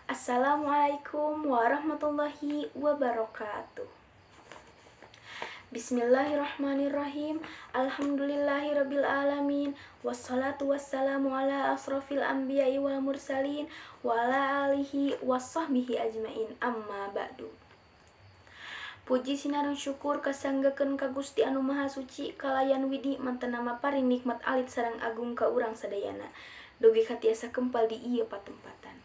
Assalamualaikum warahmatullahi wabarakatuh. Bismillahirrahmanirrahim. Alhamdulillahirabbil alamin. Wassalatu wassalamu ala asrofil anbiya'i wal mursalin wa ala alihi wasahbihi ajmain. Amma ba'du. Puji sinareng syukur kasanggakeun ka Gusti anu Maha Suci kalayan widi mantena maparin nikmat alit sareng agung ka urang sadayana dugi ka tiasa kempal di ieu patempatan.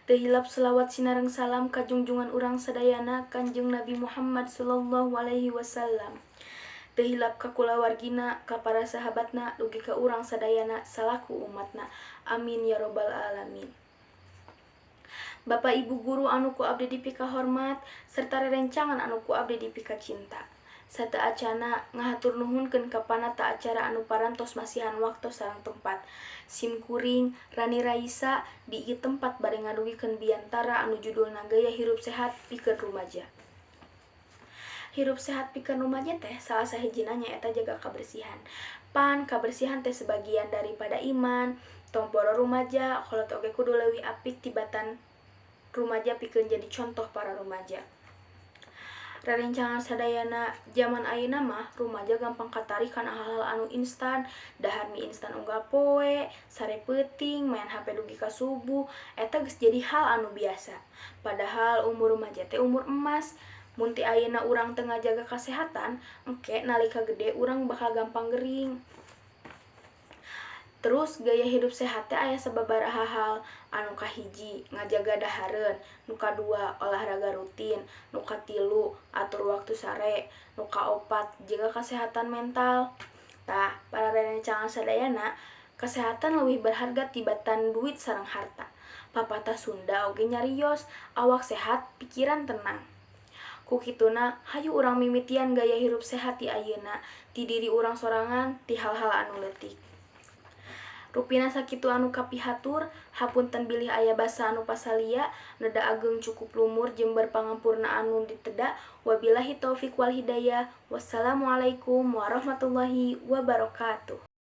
Teu hilap selawat sinareng salam ka junjungan urang sadayana, Kanjeng Nabi Muhammad sallallahu alaihi wasallam. Teu hilap ka kulawargina, ka para sahabatna, dugi ka urang sadayana salaku umatna. Amin ya robbal alamin. Bapak Ibu guru anu ku abdi dipikahormat serta rerencangan anu ku abdi dipikacinta. Sateuacana ngahatur nuhunkeun ka panata acara anu parantos masihan waktos sareng tempat. Sim kuring, Rani Raisa, di ieu tempat bade ngadugikeun biantara anu judulna Gaya Hirup Sehat Pikeun Rumaja. Hirup sehat pikeun rumaja teh salah sahijina nyaeta jaga kabersihan. Pan kabersihan teh sebagian daripada iman. Tong poro rumaja, kolot oge kudu leuwih apik tibatan rumaja pikeun jadi contoh para rumaja. Rerencangan sadayana, jaman ayeuna mah rumaja gampang katarik kana hal-hal anu instan. Dahar mie instan unggal poe, sare peuting, maen HP dugi ka subuh, eta geus jadi hal anu biasa. Padahal umur rumaja teh umur emas. Mun ti ayeuna urang teu ngajaga kasehatan, engke nalika gede urang bakal gampang gering. Terus gaya hidup sehat teh aya sababaraha hal. Anu kahiji, ngajaga dahareun. Nu kadua, olahraga rutin. Nu katilu, atur waktu sare. Nu kaopat, jaga kesehatan mental. Tah, para rerencangan sadayana, kesehatan leuwih berharga tibatan duit sareng harta. Papatah Sunda oge nyarios, "Awak sehat, pikiran tenang." Ku kituna, hayu urang mimitian gaya hirup sehat ti ayeuna, ti diri urang sorangan, ti hal-hal anu leutik. Rupina sakitu anu kapihatur, hapunten bilih aya basa anu pasalia, neda ageng cukup lumur jember pangampurna anu diteda. Wabillahi taufik wal hidayah. Wassalamualaikum warahmatullahi wabarakatuh.